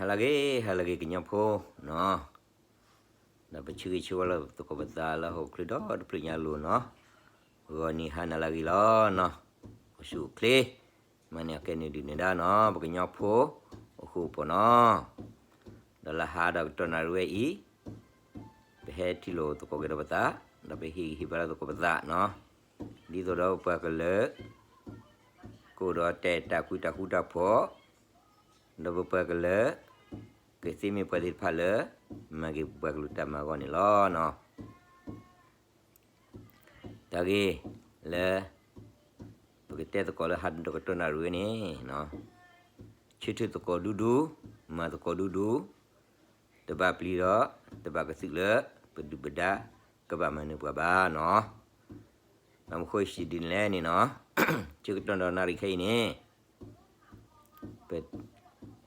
ဟါလၢအဂ့ၤ ဟါလၢအဂ့ၤ ကညီဖိနီၤ, ဒီးပဆၢဂ့ၤဆၢဝါလီၤသကိးပသးလၢဟီၣ်ခိၣ်ချၢဒီတဖျၢၣ်ညါအလိၤနီၤ, ဂီၤနံၤဟါနၤလၢအဂ့ၤလီၤနီၤ, အိၣ်ဆူၣ်အိၣ်ချ့, မၤန့ၢ်အကဲနုာ်ဒုၣ်နုာ်ဒါနီၤ ပကညီဖိ အိၣ်ဃူအိၣ်ဖိးနီၤ, ဒီးလၢဟါဒီးကတီၢ်နၣ်ရံၣ်ဝဲအံၤ ပဟဲထံၣ်လိာ်သကိးက့ၤဒီးပသး, ဒီးပဟ့ၣ်ဂံၢ်ဟ့ၣ်ဘါလၢသကိးပသးနီၤ, ဒ်သိးဒီးပပှၤကလုာ် ကအိၣ်ဒီးတၢ်အဲၣ်တၢ်ကွံတၢ်ဃူတၢ်ဖိး, ဒီးပပှၤကလုာ် ကသ့မ့ၢ်ပှၤသ့ၣ်တဖၣ်လၢ မၤက့ၤပပှၤကလုာ်တၢ်မၤအဂီၢ်န့ၣ်လီၤနီၤ. တၢ်ဂ့ၢ်လၢ ပကတဲသကိးလၢဟါဒီးကတီၢ်နၣ်ရံၣ်ဝဲန့ၣ်, ဆၢထၢၣ်သကိးဒူဒူ, မၤသကိးဒူဒူ, တဘၣ်ပျံၤဒီး တဘၣ်ကသုးလၢ ပဒုၣ်ပဒါ ကဘၣ်မၤနၢၤပှၤဘၣ်နီၤ. ဘၣ်မနုၤဃိယစံးဒ်န့ၣ်လဲၣ်န့ၣ်နီၤ, ဆၢကတီၢ်ဒီးနၣ်ရံၣ်ခဲအံၤန့ၣ် ပ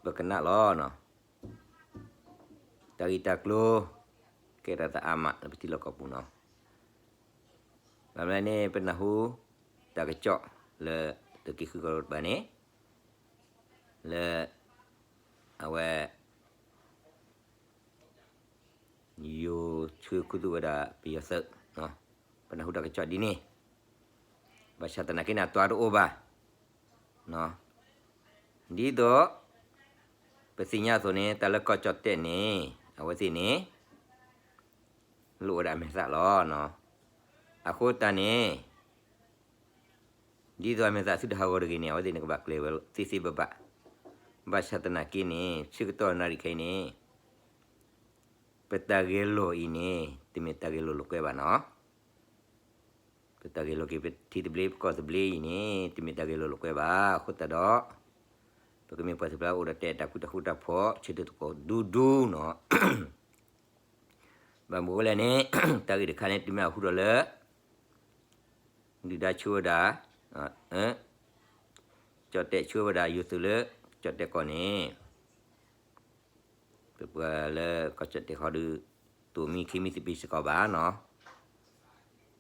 ပကနၣ်လီၤ. တၢ်ဂ့ၢ်တၢ်ကျိၤ ကဲထီၣ်သးအါမးလၢပထံလီၢ်ကီၢ်ပူၤနီၤ. ဘၣ်မနုၤန့ၣ် ပနၢ်ဟူ တၢ်ကစီၣ်လၢ သုးက့ဃုကီၢ်တဘ့ၣ်န့ၣ် လၢ အဝဲ ယိၤဆှၢခူသူၣ်ဝဲဒၣ်ပယီၤသုး, ပနၢ်ဟူတၢ်ကစီၣ်ဒ်န့ၣ်, ဘၣ်ဆၣ်သနာ်က့န့ၣ် အတၢ်တအိၣ်ဘၣ်. ဒ်သိး ပသ့ၣ်ညါအသိးန့ၣ် တၢ်လၢကီၢ်ကၠီၣ်တဲၣ်န့ၣ် အဝဲသ့ၣ်န့ၣ် လိၣ်ဝဲဒၣ်အမဲာ်သၣ်လီၤ. အဃိသတးန့ၣ် ဒ်သိးအမဲာ်သၣ်သုတဟးဂီၤတဂ့ၤန့ၣ် အဝဲသ့ၣ်န့ၣ်ကဘၣ်ကျဲၤဝဲသ့သ့ဘၣ်ဘၣ်. ဘၣ်ဆၣ်သနာ်က့န့ၣ် ဆၢကတီၢ်နၣ်ရံၣ်ခဲအံၤန့ၣ် ပတၢ်ဂဲၤလိာ်အံၤန့ၣ် တမ့ၢ်တၢ်ဂဲၤလိာ်လိာ်ကွဲဘၣ်နီၤ. ပတၢ်ဂဲၤလိာ်က့ၤပထံသဘျ့ ပကီၢ်သဘျ့အံၤန့ၣ် တမ့ၢ်တၢ်ဂဲၤလိာ်လိာ်ကွဲဘၣ်. အဃိသတးဒီး ပကမ့ၢ်ပှၤသ့ၣ်တဖၣ်အိၣ်ဒီးတၢ်အဲၣ်တၢ်ကွံတၢ်ဃူတၢ်ဖိး ဆၢထၢၣ်သကိးဒူဒူနီၤ. ဘၣ်မနုၤလဲၣ်န့ၣ် တၢ်ဂ့ၢ်တခါန့ၣ် တုၤမ့ၢ်အဟူထီၣ်လၢ ဒုၣ်ဒါဆှၢဝဲဒၣ် ကၠီၣ်တဲၣ်ဆှၢဝဲဒၣ်ယိၤသုးလၢ ကၠီၣ်တဲၣ်ကီၢ်န့ၣ် ပပှၤလၢကီၢ်ကၠီၣ်တဲၣ်ဃီဒီး တိၢ်မံခ့မံသပ့ၤစ့ၢ်ကီးဘၣ်နီၤ.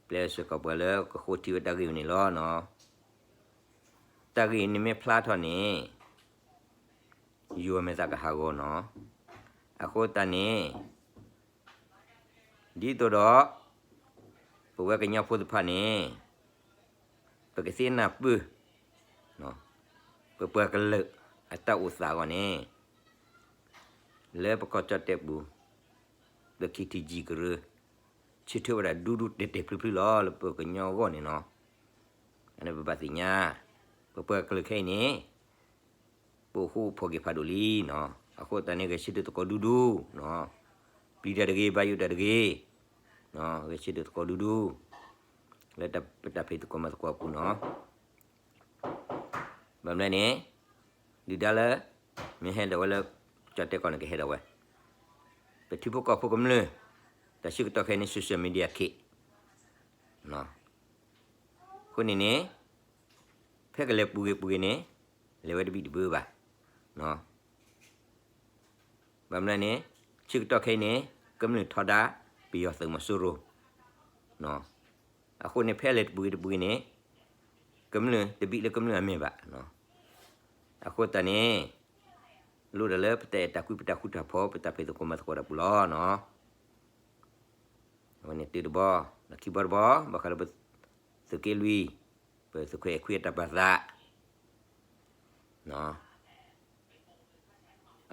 ပျဲစ့ၢ်ကီးပှၤလၢကဃိထံဝဲတၢ်ဂ့ၢ်ဝဲန့ၣ်လီၤနီၤ. တၢ်ဂ့ၢ်န့ၣ်မ့ၢ်ဖျါထီၣ်န့ၣ် ယိၤအမဲာ်သၣ်ကဟးဂီၤနီၤ. အဃိသတးန့ၣ် ဒ်သိးဒီး ပဝဲကညီဖိသ့ၣ်တဖၣ်န့ၣ် ပကသ့နၢ်ပၢၢ် ပပှၤကလုာ်အတၢ်အိၣ်သးအဂီၢ်န့ၣ် လၢပကီၢ်ကၠီၣ်တဲၣ်ပူၤ ပခံထံၣ်ကံၢ်ကရၢ ဆၢထၢၣ်ဝဲဒၣ်ဒူဒူတဲာ်တဲာ်ဖျုးဖျုးလီၤ လၢပကညီအဂီၢ်န့ၣ်နီၤ. အန့ၣ်ပဘၣ်သ့ၣ်ညါ ပပှၤကလုာ်ခဲအံၤန့ၣ် ပအိၣ်ဃူအိၣ်ဖိးက့ၤဖးဒိၣ်လံနီၤ. အဃိသတးန့ၣ် ဂဲၤဆၢထၢၣ်သကိးဒူဒူနီၤ. ပျံၤတၢ်တဂ့ၤ ဘၣ်ယိၣ်တၢ်တဂ့ၤ ဂဲၤဆၢထၢၣ်သကိးဒူဒူ လၢပတၢ်ဖံးသကိးမၤသကိးအပူၤနီၤ. ဘၣ်မနုၤလဲၣ်န့ၣ် ဒုၣ်ဒါလၢ မ့ၢ်ဟဲဒၣ်ဝဲလၢ ကၠီၣ်တဲၣ်ကီၢ်န့ၣ်ကဟဲဒၣ်ဝဲ ပထံဖိကီၢ်ဖိကမျၢၢ် တၢ်ဆၢကတီၢ်ခဲအံၤန့ၣ် social media ခ့ အဃိန့ၣ်န့ၣ် ဖဲကလဲၤပူၤဂ့ၤပူၤဂ့ၤန့ၣ် လဲၤဝဲတဘံၣ်တဘၢဘၣ်. ဘၣ်မနုၤလဲၣ်န့ၣ် ဆၢကတီၢ်ခဲအံၤန့ၣ် ကမျၢၢ်ထီဒါ ပယီၤသုးမီၤစိရိၤ အဃိန့ၣ် ဖဲလဲၤတပူၤဂ့ၤတပူၤဂ့ၤန့ၣ် ကမျၢၢ်တဘံၣ်လၢကမျၢၢ်အမဲာ်ဘၣ်. အဃိသတးန့ၣ် လိၣ်ဒၣ်လၢပတၢ်အဲၣ်တၢ်ကွံ ပတၢ်ဃူတၢ်ဖိး ပတၢ်ဖံးသကိးမၤသကိးတၢ်ပူၤလီၤနီၤ. အဝဲန့ၣ်တၢ်တဘီ, ဒီးခံဘီတဘီ ဘၣ်ဃးလၢပသုးက့လွံၢ်, ပသုးခွဲးအဲၣ်ခွံအတၢ်ပာ်သး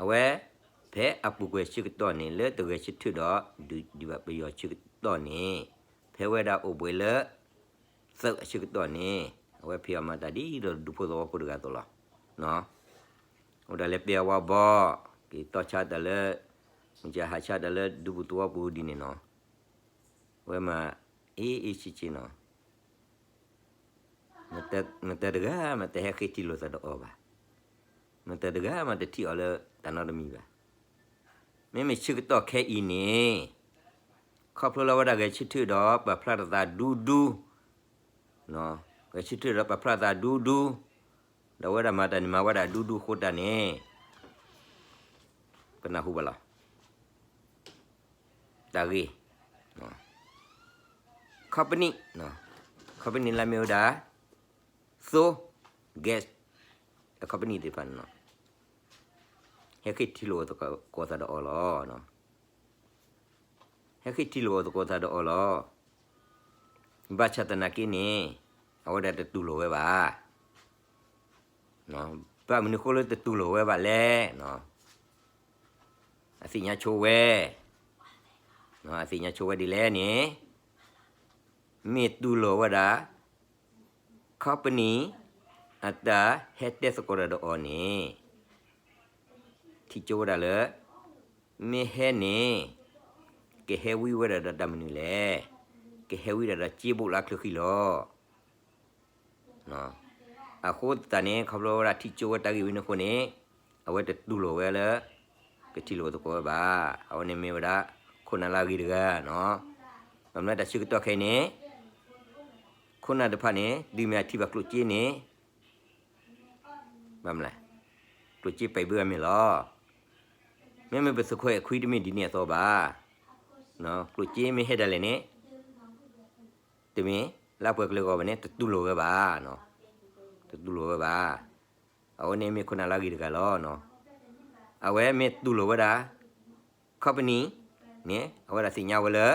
အဝဲ ဖဲအပူၤကွံာ်ဆၢကတီၢ်န့ၣ် လၢတဂဲၤဆၢထၢၣ်ဒီး ဒုးဒံးဘၣ်ပယီၤဆၢကတီၢ်န့ၣ် ဖဲဝဲဒၣ်အိၣ်ဘှံးလၢ သုးအဆၢကတီၢ်န့ၣ် အဝဲဖံးအီၣ်မၤတၢ်ဒ်သိးဒူဖိသဝီဖိတဂၤအသိးလီၤ. အိၣ်ဒၣ်လၢပဲအဝါဘီ, က့ၤတီၢ်ဆါတၢ်လၢ မုၢ်ကဟးဆါတၢ်လၢဒူပူၤသဝီပူၤဒ်န့ၣ်နီၤ. အဝဲမၤ အ့အ့ဆ့ဆ့နီၤ. မတၤတဂၤမးတဟဲဃ့ထံၣ်လိာ်သးဒီးအီၤဘၣ်. မတၤတဂၤမးတထံၣ်အီၤလၢတၢ်နီတမံၤဘၣ်. မ့မ့ၢ်ဆၢကတီၢ်ခဲအံၤန့ၣ် ခီဖျိလၢဝဲဒၣ်ဂဲၤဆၢထၢၣ်ဒီးပာ်ဖျါထီၣ်သးဒူဒူ, ဂဲၤဆၢထၢၣ်ဒီးပာ်ဖျါထီၣ်သးဒူဒူ, ဒီးဝဲဒၣ်မၤတၢ်န့ၣ်မၤဝဲဒၣ်ဒူဒူအဃိသတးန့ၣ် ပနၢ်ဟူဘၣ်လီၤ. တၢ်ဂ့ၢ် ခီပနံၣ်, ခီပနံၣ်လၢမ့ၢ်ဝဲဒၣ် သိ gas အခီပနံၣ်သ့ၣ်တဖၣ်န့ၣ်လီၤ. ဟဲဃ့ၢ်ထံၣ်လိာ်သကိးသးဒီးအီၤလီၤ. ဟဲဃ့ၢ်ထံၣ်လိာ်သကိးသးဒီးအီၤလီၤ. ဘၣ်ဆၣ်သနာ်က့န့ၣ် အဝဲဒၣ်တတူၢ်လိာ်ဝဲဘၣ်. ဘၣ်မနုၤဃိလၢတတူၢ်လိာ်ဝဲဘၣ်လဲၣ်. အသ့ၣ်ညါဆိဝဲ, အသ့ၣ်ညါဆိဝဲဒ်လဲၣ်န့ၣ်, မ့ၢ်တူၢ်လိာ်ဝဲဒၣ် company အတၢ်ဟဲတဲသကိးတၢ်ဒီးအီၤန့ၣ် ထံၣ်ကၠိဝဲဒၣ်လၢ မ့ၢ်ဟဲန့ၣ် ကဟဲဝံဝဲဒၣ်ဒီးတၢ်မနုၤလဲၣ်. ကဟဲဝံဒၣ်ဒီးစ့ဘိၣ်လၢအချၢဃံလီၤ. အဃိသတးန့ၣ် ခီဖျိဝဲဒၣ်ထံၣ်ကၠိဝဲတၢ်ဂ့ၢ်ဝဲန့ၣ်အဃိန့ၣ် အဝဲတတူၢ်လိာ်ဝဲလၢ ကထံၣ်လိာ်သကိးဝဲဘၣ်. အဝဲန့ၣ်မ့ၢ်ဝဲဒၣ် ခိၣ်နၢ်လၢအဂ့ၤတဂၤနီၤ. ဘၣ်မနုၤတၢ်ဆၢကတီၢ်ခဲအံၤန့ၣ် ခိၣ်နၢ်တဖၣ်န့ၣ် တုၤမ့ၢ်အထံၣ်ဘၣ်ကျိၣ်စ့န့ၣ် ဘၣ်မနုၤလဲၣ်, ကျိၣ်စ့ပာ်ဘၣ်အမဲာ်လီၤ. မ့မ့ၢ်ပသုးခိၣ်အဲၣ်ခွံတမ့ၢ်ဒ်န့ၣ်အသိးဘၣ်. ကျိၣ်စ့မ့ၢ်ဟဲဒၣ်လဲာ်န့ၣ် တမ့ၢ်လၢပှၤကလုာ်အဂီၢ်ဘၣ်န့ၣ် တတူၢ်လိာ်ဝဲဘၣ်, တတူၢ်လိာ်ဝဲဘၣ်. အဝဲန့ၣ်မ့ၢ်ခိၣ်နၢ်လၢအဂ့ၤတဂၤလီၤ. အဝဲမ့ၢ်တူၢ်လိာ်ဝဲဒၣ် company န့ၣ် အဝဲဒၣ်သ့ၣ်ညါဝဲလၢ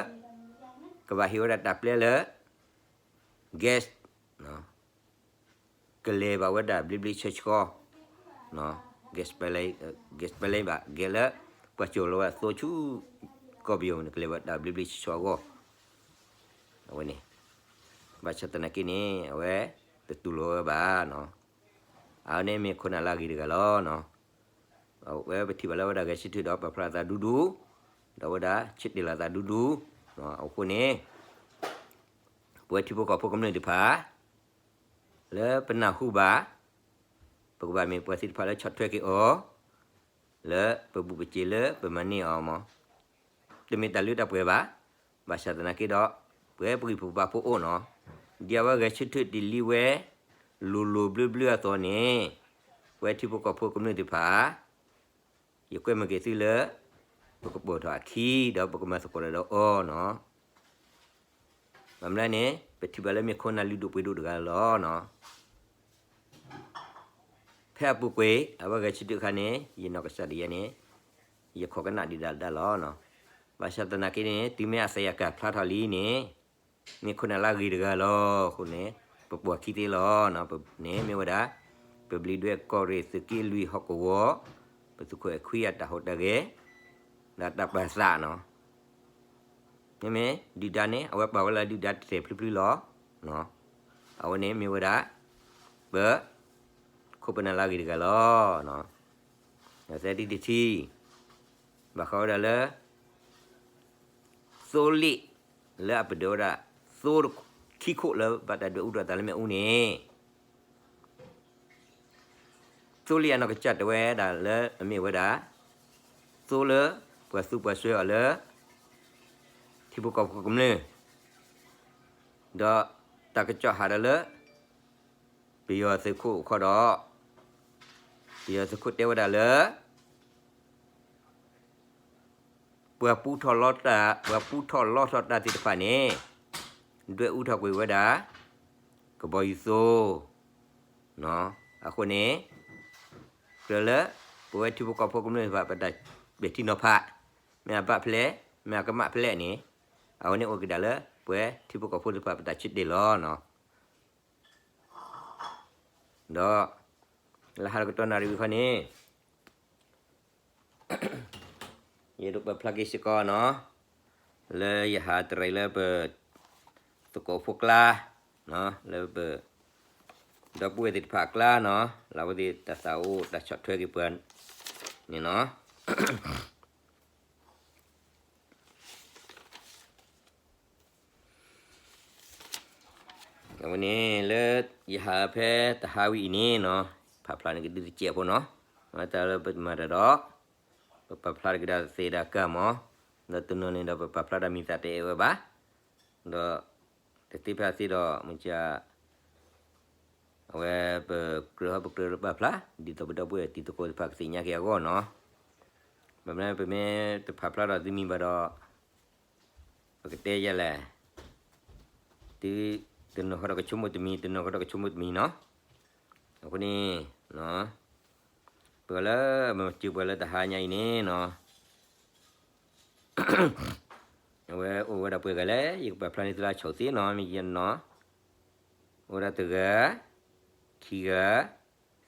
ကဘၣ်ဟ့ၣ်ဝဲဒၣ်တၢ်ပျဲလၢ gas ကလဲၤဘၣ်ဝဲဒၣ်ဘျ့ဘျ့ဆှီဆှီ, gas pipeline, gas pipeline ဘၣ် gas လၢ ပှၤစိာ်လီၤဝဲအသိဆူ ကီၢ်ပယီၤန့ၣ် ကလဲၤဘၣ်တၢ်ဘျ့ဘျ့ဆှီဆှီအဂီၢ်, အဝဲန့ၣ် ဘၣ်ဆၣ်သနာ်က့န့ၣ် အဝဲတတူၢ်လိာ်ဝဲဘၣ်နီၤ. အဝဲန့ၣ်မ့ၢ်ခိၣ်နၢ်လၢအဂ့ၤတဂၤလီၤ. အဝဲပထံၣ်ဘၣ်လၢအဝဲဒၣ်ဂဲၤဆၢထၢၣ်ဒီးပာ်ဖျါသးဒူဒူ, ဒီးအဝဲဒၣ်ဆၢတဲာ်လီၤသးဒူဒူ, အဃိန့ၣ် ပဝဲထံဖိကီၢ်ဖိကမျၢၢ်သ့ၣ်တဖၣ် လၢပနၢ်ဟူဘၣ်, ပကဘၣ်မ့ၢ်ပှၤသ့ၣ်တဖၣ်လၢဆီၣ်ထွဲက့ၤအီၤ, လၢပဘူးပစ့လၢပမၤန့ၢ်အီၤမး, တမ့ၢ်တၢ်လၢတၢ်ပှဲၤဘၣ်. ဘၣ်ဆၣ်သနာ်က့ဒီး ပဝဲပဂံၢ်ပဘါဖိအိၣ်နီၤ, ဒ်အဝဲဂဲၤဆၢထၢၣ်တ့ၢ်လံဝဲ လိၤလိၤဘျၢဘျၢအသိးန့ၣ်, ပဝဲထံဖိကီၢ်ဖိကမျၢၢ်သ့ၣ်တဖၣ် ယကွဲမုာ်က့ၤသုလၢ ပကပိာ်ထီၣ်အခံ ဒီးပကမၤသကိးတၢ်ဒီးအီၤနီၤ. ဘၣ်မနုၤလဲၣ်န့ၣ် ပထံၣ်ဘၣ်လၢမ့ၢ်ခိၣ်နၢ်လုၢ်ဒိၣ်ပှ့ၤဒိၣ်တဂၤလီၤနီၤ. ဖဲအပူၤကွံာ် အဝဲဂဲၤဆၢထၢၣ်အခါန့ၣ် ယနီၢ်ကစၢ်ဒၣ်ယဲန့ၣ် ယခိးကနၣ်ဒံးဒၣ်ဒၣ်လီၤနီၤ. ဘၣ်ဆၣ်သနာ်က့န့ၣ် တုၤမ့ၢ်အသးယၤကၢ်ဖျါထီၣ်လံန့ၣ် မ့ၢ်ခိၣ်နၢ်လၢအဂ့ၤတဂၤလီၤ. အဃိန့ၣ် ပပိာ်အခံသ့လီၤ. န့ၣ်မ့ၢ်ဝဲဒၣ် ပဘျံးဒွဲၣ်ကီၢ်ရ့ၣ်သုးက့လွံၢ်ဟီၣ်ကဝီၤ ပသုးခိၣ်အဲၣ်ခွံအတၢ်ဟူးတၢ်ဂဲၤ ဒီးတၢ်ပာ်သးနီၤ. မ့မ့ၢ်ဒုၣ်ဒါန့ၣ် အဝဲပာ်ဝဲလၢဒုၣ်ဒါတထဲၣ်ဖျုဖျုလီၤ. အဝဲန့ၣ်မ့ၢ်ဝဲဒၣ် ပ ခိၣ်ပနၢ်လၢအဂ့ၤတဂၤလီၤ. သၢထံၣ်တထံၣ် ဘၣ်ဃးဝဲဒၣ်လၢ သိလ့ၣ် လၢအပဒိးဝဲဒၣ် သိခံခိၣ်လၢဘၣ်တၢ်ဒွဲၣ်အူထီၣ်အသးလၢမ့ၣ်အူန့ၣ် သိလ့ၣ်အနီၢ်ကစၢ်တဲဝဲဒၣ်လၢအမ့ၢ်ဝဲဒၣ် သိလၢပှၤသူပှၤစွဲအီၤလၢ ထံဖိကီၢ်ဖိကမျၢၢ် ဒီးတၢ်ကစီၣ်ဟးဒီးလၢ ပယီၤသုးခိၣ်အခီဒီး ပယီၤသုးခိၣ်တဲဝဲဒၣ်လၢ ပှၤပူထီၣ်လီတၢ် ပှၤပူထီၣ်လီထီၣ်တၢ်သ့ၣ်တဖၣ်န့ၣ် ဒွဲၣ်အူထီၣ်ကွံာ်ဝဲဒၣ် ကဘီယူၤသိ အဃိန့ၣ် ကြၢးလၢ ပဝဲထံဖိကီၢ်ဖိကမျၢၢ်တဖၣ် ပတၢ်ပဲာ်ထံနီၤဖး မ့ၢ်အဘၣ်ဖဲလဲၣ် မ့ၢ်အကမၣ်ဖဲလဲၣ်န့ၣ် အဝဲန့ၣ်အိၣ်က့ၤဒၣ်လၢ ပဝဲထံဖိကီၢ်ဖိတဖၣ် ပတၢ်ဆၢတဲာ်လီၤနီၤ. ဒီး လၢဟါလီၤကတီၢ်နၣ်ရံၣ်ဝံၤခီန့ၣ် ယဒိးပာ်ဖျါက့ၤစ့ၢ်ကီးနီၤ, လၢယဟးတရံးလၢပ သကိးဖိကျါ, လၢပ ဒီပုၢ်ဝဲၢ်သ့ၣ်တဖၣ်အကျါနီၤ, လၢအဝဲသ့ၣ်တၢ်သးအိၣ်တၢ်ဆီၣ်ထွဲက့ၤပှၤန့ၣ်နီၤ. အဝဲန့ၣ်လၢ ယဟးဖဲတဟါဝံၤအံၤန့ၣ်နီၤ, ပာ်ဖျါန့ၢ်က့ၤသုတစဲးဖိနီၤ, မ့ၢ်တၢ်လၢပမၤတၢ်ဒီး ပပာ်ဖျါတက့ၤဒၣ်သ့ဒၣ်ကၢ်မး, ဒီးတနီၤန့ၣ်ဒီးပပာ်ဖျါတၢ်မံၤသးတအဲၣ်ဝဲဘၣ်, ဒီး တသ့ဖဲအသ့ဒီး မ့ၢ်က အဝဲပကြၢးဟီၣ်ပကြၢးလၢပာ်ဖျါ ဒ်သိးပဒီပုၢ်ဝဲၢ်တံၤသကိးတဖၣ်ကသ့ၣ်ညါက့ၤအဂီၢ်နီၤ. ဘၣ်မနုၤပမ့ၢ်တပာ်ဖျါဒီးသုမံၤဘၣ်ဒီး ပကတဲယဲလဲၣ်, သုတနီၤဃီဒီးကဆိကမိၣ်တမံၤ တနီၤဃီဒီးကဆိကမိၣ်တမံၤနီၤ. အဃိန့ၣ် ပှၤလၢ မၤစၢၤပှၤလၢတဟါညါအံၤန့ၣ်နီၤ, အဝဲအိၣ်ဝဲဒၣ်ပှဲၤဂၤလဲၣ်, ယကပာ်ဖျါန့ၢ်သုလၢအဆိးသ့နီၤ, မ့ၢ်ယနီၤ, အိၣ်ဝဲဒၣ်တဂၤ, ခံဂၤ,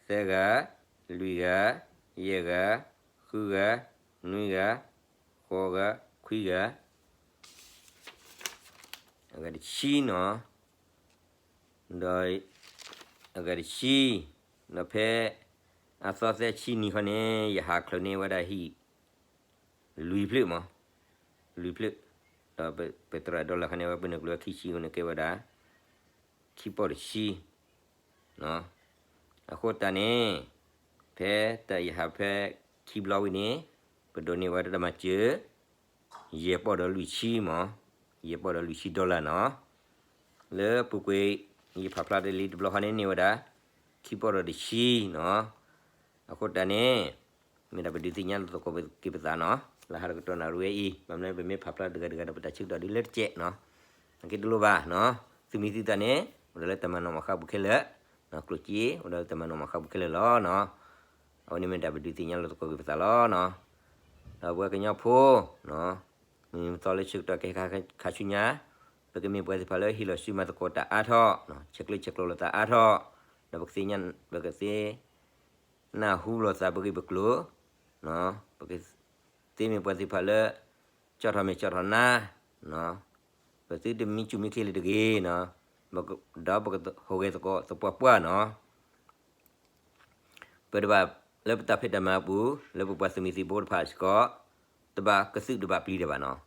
သၢဂၤ, လွံၢ်ဂၤ, ယဲၢ်ဂၤ, ဃုဂၤ, နွံဂၤ, ဃိးဂၤ, ခွံဂၤ, အဂၤတဆံနီၤ, ဒီး အဂၤတဆံ, ဒီးဖဲ အသီသၢဆံနံၤခီန့ၣ် ယဟးချုးန့ၢ်ဝဲဒၣ်ဟံၣ် လွံၢ်ဖျၢၣ်မး, လွံၢ်ဖျၢၣ်, ဒီးပသရၣ်ဒီလၢခါန့ၣ် ဝဲပနုာ်ကျိၤခံဆံအဃိန့ၣ် ကဲဝဲဒၣ် ခံပီၢ်တဆံ, အဃိတၢ်န့ၣ် ဖဲတၢ်ယဟးဖဲခံဘျီဝံၤန့ၣ် ပဒိးန့ၢ်ဝဲဒၣ်တၢ်မၤစၢၤ ယဲၢ်ပီၢ်ဒီးလွံၢ်ဆံမး, ယဲၢ်ပီၢ်ဒီးလွံၢ်ဆံဒီလၣ်နီၤ, လၢပူၤကွံာ် ယဖးဖျါတ့ၢ်လံတဘျီခီန့ၣ်န့ၢ်ဝဲဒၣ် ခံပီၢ်ဒီးတဆံနီၤ, အဃိတၢ်န့ၣ် မ့ၢ်ဒၣ်ပဒုးသ့ၣ်ညါလီၤသကိးက့ၤပသးနီၤ, လၢဟါဒီးကတီၢ်နၣ်ရံၣ်ဝဲအံၤ ဘၣ်မနုၤပမ့ၢ်ဖးဖျါတဂၤတဂၤဒီးပတၢ်ဆၢကတီၢ်ဒုးလၢတကဲးနီၤ, အက့တလိၣ်ဘၣ်နီၤ, သုမံၤသုသးန့ၣ် အိၣ်ဒီးလၢတၢ်မၤနီၣ်မၤဃါပူၤခဲလၢာ်, ကျိၣ်စ့ အိၣ်ဒီးလၢတၢ်မၤနီၣ်မၤဃါပူၤခဲလၢာ်လီၤနီၤ, အဝဲန့ၣ်မ့ၢ်ဒၣ်ပဒုးသ့ၣ်ညါလီၤသကိးက့ၤပသးလီၤနီၤ, ဒီးပဝဲကညီဖိ မုၢ်နံၤမုၢ်သီလၢဆၢကတီၢ်ကဟဲခါဆူညါ, ပကမ့ၢ်ပှၤသ့ၣ်တဖၣ်လၢဟ့ၣ်လီၤစုမၤသကိးတၢ်အါထီၣ်, ဆဲးကျၢဆဲးကျိးလိာ်သးအါထီၣ်, ဒီးပကသ့ၣ်ညါ ပကသ့ နၢ်ဟူလိာ်သးပဂ့ၢ်ပကျိၤ, ပကသ့မ့ၢ်ပှၤသ့ၣ်တဖၣ်လၢ ကၠီၣ်ထီၣ်မဲာ်ကၠီၣ်ထီၣ်နါ, ပသုတမံဆူၣ်မံချ့လၢၤတဂ့ၤ, ဒီးပကဟူးဂဲၤသကိးသပှၢ်ပှၢ်နီၤ ပတဘၣ်လၢပတၢ်ဖံးတၢ်မၤအပူၤ လၢပပှၤသုးမုၢ်သံၣ်ဘိတဖၣ်စ့ၢ်ကီး တဘၣ်ကသုးတဘၣ်ပျံၤတၢ်ဘၣ်နီၤ.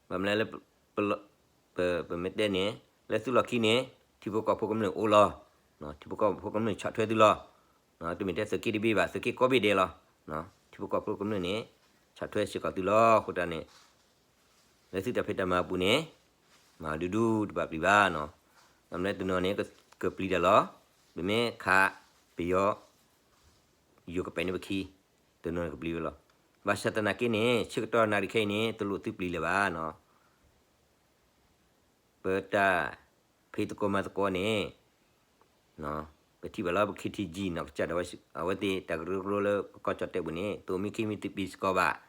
ဘၣ်မနုၤလၢ ပမ့ၢ်တဲန့ၣ် လၢသုလီၢ်ခံန့ၣ် ထံဖိကီၢ်ဖိကမျၢၢ်အိၣ်လီၤ. ထံဖိကီၢ်ဖိကမျၢၢ်ဆီၣ်ထွဲသုလီၤ. တမ့ၢ်ထဲသုးက့တဘ့ၣ်ဘၣ် သုးက့ကိးဘ့ၣ်ဒဲးလီၤ. ထံဖိကီၢ်ဖိကမျၢၢ်န့ၣ် ဆီၣ်ထွဲစ့ၢ်ကီးသုလီၤ. အဃိတၢ်န့ၣ် လၢသုတၢ်ဖံးတၢ်မၤအပူၤန့ၣ် မၤဒူဒူတဘၣ်ပျံၤဘၣ်နီၤ. ဘၣ်မနုၤတနီၤန့ၣ် ကပျံၤတၢ်လီၤ. ပမ့ၢ်ခးပယီၤ ယိၤကပဲာ်န့ၢ်ပခံ တနီၤန့ၣ်ကပျံၤဝဲလီၤ. ဘၣ်ဆၣ်သနာ်က့န့ၣ် ဆၢကတီၢ်နၣ်ရံၣ်ခဲအံၤန့ၣ် တလိၣ်သုပျံၤလၢၤဘၣ်နီၤ. ပတၢ်ဖံးသကိးမၤသကိးန့ၣ် ပထံၣ်ဘၣ်လၢပ ခ့ထံကၠံ နီၢ်ကစၢ်ဒၣ်ဝဲ အဝဲသ့ၣ်တၢ်ကရၢကရိလၢပကီၢ်ကၠီၣ်တဲၣ်ပူၤန့ၣ် တအိၣ်မံခ့မံတပျံၤစ့ၢ်ကီးဘၣ်.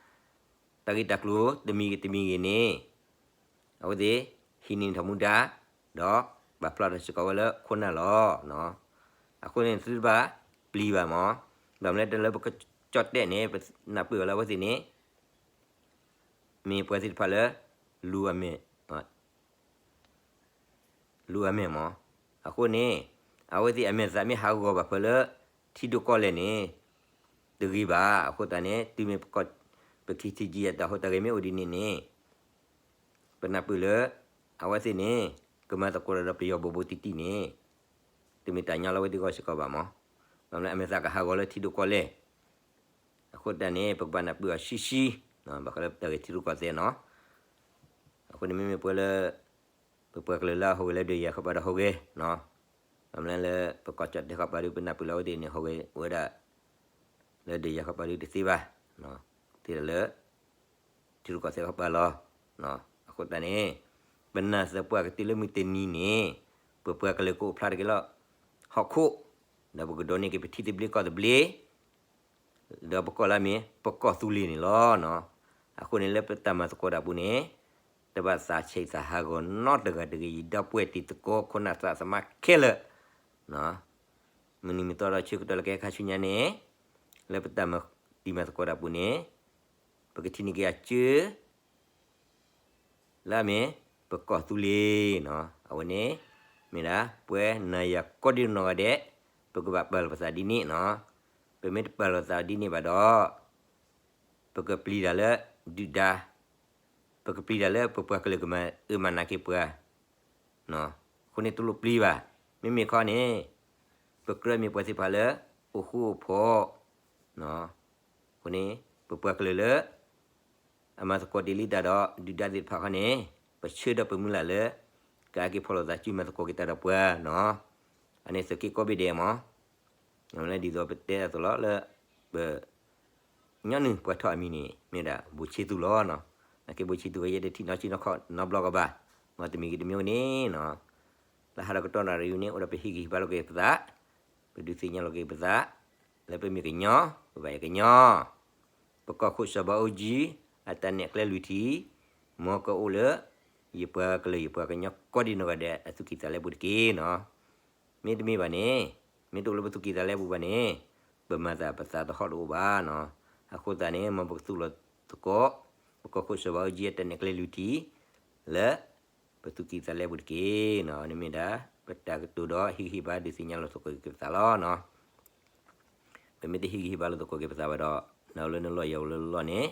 တၢ်ဂ့ၢ်တၢ်ကျိၤတမံၤဂ့ၤတမံၤဂ့ၤန့ၣ် အဝဲသ့ၣ်ဟံးန့ၢ်ထီၣ်မူဒါ ဒီးပာ်ဖျါထီၣ်စ့ၢ်ကီးဝဲလၢခိၣ်နၢ်လီၤ. အဃိန့ၣ် သုတဘၣ်ပျံၤဘၣ်မး. ဘၣ်မနုၤလၢတၢ်လၢပကီၢ်ကၠီၣ်တဲၣ်န့ၣ် ပနၢ်ပၢၢ်ဘၣ်လၢအဝဲသ့ၣ်န့ၣ် မ့ၢ်ပှၤသ့ၣ်တဖၣ်လၢ လူၤအမဲာ် လူၤအမဲာ်မး. အဃိန့ၣ် အဝဲသ့ၣ်အမဲာ်သးမ့ၢ်ဟးဂီၤဘၣ်ဖဲလၢ ထံဒိၣ်ကီၢ်လဲၢ်န့ၣ် တဂ့ၤဘၣ်. အဃိသတးန့ၣ် တုၤမ့ၢ်ပ ခ့ထံကၠံ အတၢ်ဟူးတၢ်ဂဲၤမ့ၢ်အိၣ်ဒ်န့ၣ်န့ၣ် ပနၢ်ပၢၢ်လၢ အဝဲသ့ၣ်န့ၣ် ကမၤသကိးတၢ်ဒီးပယီၤဘိးဘိးတံၢ်တံၢ်န့ၣ် တမ့ၢ်တၢ်ညီလၢအဝဲသ့ၣ်ဂီၢ်စ့ၢ်ကီးဘၣ်မး. ဘၣ်မနုၤလၢအမဲာ်သးကဟးဂီၤလၢထံဒိၣ်ကီၢ်လဲၢ် အဃိသတးန့ၣ် ပကဘၣ်နၢ်ပၢၢ်အီၤဆှံဆှံ ဘၣ်ဃးလၢပတၢ်ဂဲၤထံရူၢ်ကီၢ်သဲးနီၤ. အဃိန့ၣ်မ့မ့ၢ်ပှၤလၢ ပပှၤကလုာ်လၢအဟူးဂဲၤလၢဒုးယၤဃီပၤဒီးဟူးဂဲၤနီၤ. ဘၣ်မနုၤလၢပကီၢ်ကၠီၣ်တဲၣ်ဃီပၤဒီး ပနၢ်ပၢၢ်လၢအဝဲသ့ၣ်န့ၣ် ဟူးဂဲၤဝဲဒၣ် လၢဒုးယၤဃီပၤဒီးတသ့ဘၣ်, သ့လၢ ထံရူၢ်ကီၢ်သဲးဃီပၤလီၤ. အဃိသတးန့ၣ် ပနာ်သပှၢ်ကတၢၢ်လၢမုၢ်တနံၤန့ၣ် ပပှၤကလုာ်ကအိၣ်ဖျါတက့ၢ်လၢ ဟီၣ်ခိၣ်, ဒီးပကဒိးန့ၢ်က့ၤပထံသဘျ့ကီၢ်သဘျ့ ဒီးပကိးလၢအမ့ၢ် ပကီၢ်သူလ့ၤန့ၣ်လီၤ. အဃိန့ၣ် လၢပတၢ်မၤသကိးတၢ်ပူၤန့ၣ် တဘၣ်သးဆံးသးဟးဂီၤနီတဂၤတဂ့ၤ ယဒီပုၢ်ဝဲၢ်တံၤသကိးခိၣ်နၢ်သးသမါခဲလၢာ် မုၢ်နံၤမုၢ်သီဒီးဆၢကတီၢ်လၢကဟဲခါဆူညါန့ၣ် လၢပတၢ်မၤတံၤမၤသကိးတၢ်ပူၤန့ၣ် ပကထံၣ်န့ၢ်က့ၤအစၢ လၢအမ့ၢ် ပကီၢ်သူလ့ၤနီၤ. အဝဲန့ၣ် မ့ၢ်ဒၣ် ပှၤနၤယၤကိးဒံနီၢ်ဂၤဒဲး ပကဘၣ်ပာ်လီၤပသးဒ်န့ၣ်နီၤ. ပမ့ၢ်တပာ်လီၤသးဒ်န့ၣ်ဘၣ်ဒီး ပကပျံၤတၢ်လၢဒုၣ်ဒါ, ပကပျံၤတၢ်လၢပပှၤကလုာ်ကမၤအၢမၤနးက့ၤပှၤ အဃိန့ၣ်တလိၣ်ပျံၤဘၣ်. မ့မ့ၢ်ခီန့ၣ် ပကြၢးမ့ၢ်ပှၤသ့ၣ်တဖၣ်လၢ အိၣ်ဃူအိၣ်ဖိး အဃိန့ၣ် ပပှၤကလုာ်လၢ အမၤသကိးတ့ၢ်လံတၢ်ဒီး ဒုၣ်ဒါသ့ၣ်တဖၣ်ခီန့ၣ် ပဆၢဒီးပမုၢ်လၢ်လၢ ကဟဲက့ၤဖီၣ်လိာ်သးစုမၤသကိးက့ၤတၢ်ဒီးပှၤနီၤ. အန့ၣ်သုးက့ကိးဘ့ၣ်ဒဲးမး လၢဒ်သိးပတဲအသိးလီၤလၢ ပ ညီနုၢ်ပှၤထီၣ်အမံၤန့ၣ် မ့ၢ်ဒၣ်ဘိၣ်ဆ့သူလီၤနီၤ. နာ်က့ဘိၣ်ဆ့သူဝဲယဲတထံၣ်နီၢ်ဆံနီၢ်ခီနီတဘျီကဘၣ်, မ်တမံၤဂ့ၤတမံၤဂ့ၤန့ၣ်နီၤ, လၢဟါဒီးကတီၢ်နၣ်ရံၣ်အံၤန့ၣ် အိၣ်ဒီးပဟ့ၣ်ဂံၢ်ဟ့ၣ်ဘါလိာ်က့ၤပသး, ပဒုးသ့ၣ်ညါလိာ်က့ၤပသး, လၢပမ့ၢ်ကညီ, ပဘၣ်ယဲၢ်ကညီ, ပကီၢ်ခိၣ်စီၤဘးအူကၠံ အတၢ်နဲၣ်ကျဲလွံၢ်ထံၣ်, မ်ကအိၣ်လၢ ယပှၤကလုာ်ယပှၤကညီကိးဒံနီၢ်ဂၤဒဲးအသူၣ်ကံၢ်သးလဲပူၤတက့ၢ်နီၤ. မ့တမ့ၢ်ဘၣ်န့ၣ်, မ့တအိၣ်လၢပသူၣ်ကံၢ်သးလဲပူၤဘၣ်န့ၣ်, ပမၤသးပသးသဟီၣ်တအိၣ်ဘၣ်နီၤ. အဃိသတးန့ၣ် မ်ပကသူၣ်လီၤသကိး ပကီၢ်ခိၣ်စီၤဘးအူကၠံအတၢ်နဲၣ်ကျဲလွံၢ်ထံၣ် လၢ ပသူၣ်ကံၢ်သးလဲပူၤတက့ၢ်နီၤ. န့ၣ်မ့ၢ်ဒၣ် ပတၢ်ကတိၤဒီးဟ့ၣ်ဂံၢ်ဟ့ၣ်ဘါဒုးသ့ၣ်ညါလိာ်သကိးက့ၤပသးလီၤနီၤ. ပမ့ၢ်တဟ့ၣ်ဂံၢ်ဟ့ၣ်ဘါလိာ်သကိးက့ၤပသးဘၣ်ဒီး နၤလၢနလီၢ်ယၤလၢယလီၢ်န့ၣ်,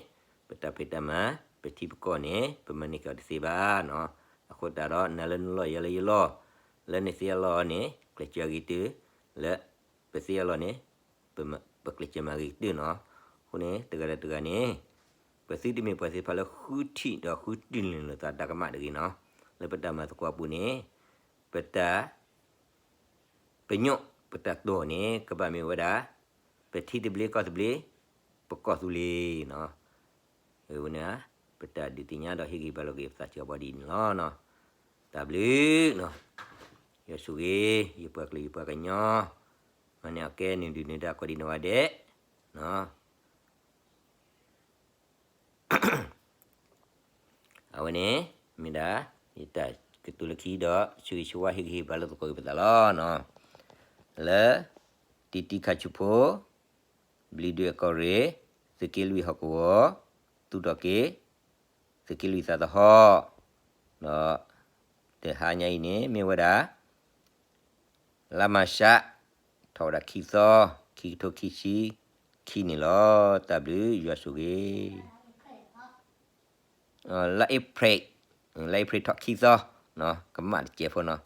ပတၢ်ဖံးတၢ်မၤ ပထံပကီၢ်န့ၣ် ပမၤန့ၢ်က့ၤအီၤတသ့ဘၣ်နီၤ. အဃိသတးဒီး နၤလၢနလီၢ်ယၤလၢယလီၢ်, လၢနသ့အလီၢ်န့ၣ် ကျဲးစၢးဂ့ၤတုၤ, လၢ ပသ့အလီၢ်န့ၣ် ပကျဲးစၢးမၤဂ့ၤကတၢၢ်နီၤ. အဃိန့ၣ် တဂၤဒီးတဂၤန့ၣ် ပသုတမ့ၢ်ပှၤသ့ၣ်တဖၣ်လၢဃုထံၣ်ဒီးဃုတံၢ်လီၤသးတၢ်ကမၣ်တဂ့ၤနီၤ. လၢပတၢ်မၤသကိးအပူၤန့ၣ် ပတၢ် ပညိၣ်ပတၢ်တီၢ်န့ၣ် ကဘၣ်မ့ၢ်ဝဲဒၣ် ပထံသဘျ့ကီၢ်သဘျ့ ပကီၢ်သူလ့ၤနီၤ. ဝဲန့ၣ် ပတၢ်ဒုးသ့ၣ်ညါဒီးဟ့ၣ်ဂံၢ်ဘါလိာ်က့ၤပသးစှၤဘီဒ်န့ၣ်လီၤ. တၢ်ဘျုးနီၤ. ယွၤဆိၣ်ဂ့ၤ ယပှၤကလုာ်ယပှၤကညီ, မၤန့ၢ်အီၤကဲနုာ်ဒုၣ်နုာ်ဒါကိးဒံနီၢ်ဂၤဒဲး အဝဲန့ၣ် မ့ၢ်ဒၣ် ယတၢ်ကတိၤလၢခံဒီး ဆၢဂ့ၤဆၢဝါဟ့ၣ်ဂံၢ်ဟ့ၣ်ဘါလိာ်သကိးက့ၤပသးလီၤနီၤ. လၢ တံတံခါဆူဖိ, ဘျံးဒွဲၣ်ကီၢ်ရ့ၣ်, သုးက့လွံၢ်ဟီၣ်ကဝီၤ, သူၣ်ထီၣ်က့ၤ သုးက့လွံၢ်သးသဟီၣ်, ဒီး တဟါညါအံၤန့ၣ် မ့ၢ်ဝဲဒၣ် လါမၤရှး ထီၣ်ဝဲဒၣ်ခံသီ, ခံကထိခံဆံခံန့ၣ်လီၤ. တၢ်ဘျုးယွၤဆိၣ်ဂ့ၤ. လါအ့ဖြ့ၣ်, လါအ့ဖြ့ၣ်ထီၣ်ခံသီ, ကမၣ်တစဲးဖိနီၤ.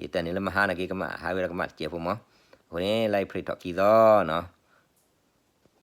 ယတၢ်န့ၣ်လၢမဟါနာ်က့ ကမၣ်ဟးဝဲဒၣ်ကမၣ်တစဲးဖိမး. အဃိန့ၣ် လါအ့ဖြ့ၣ်ထီၣ်ခံသီနီၤ.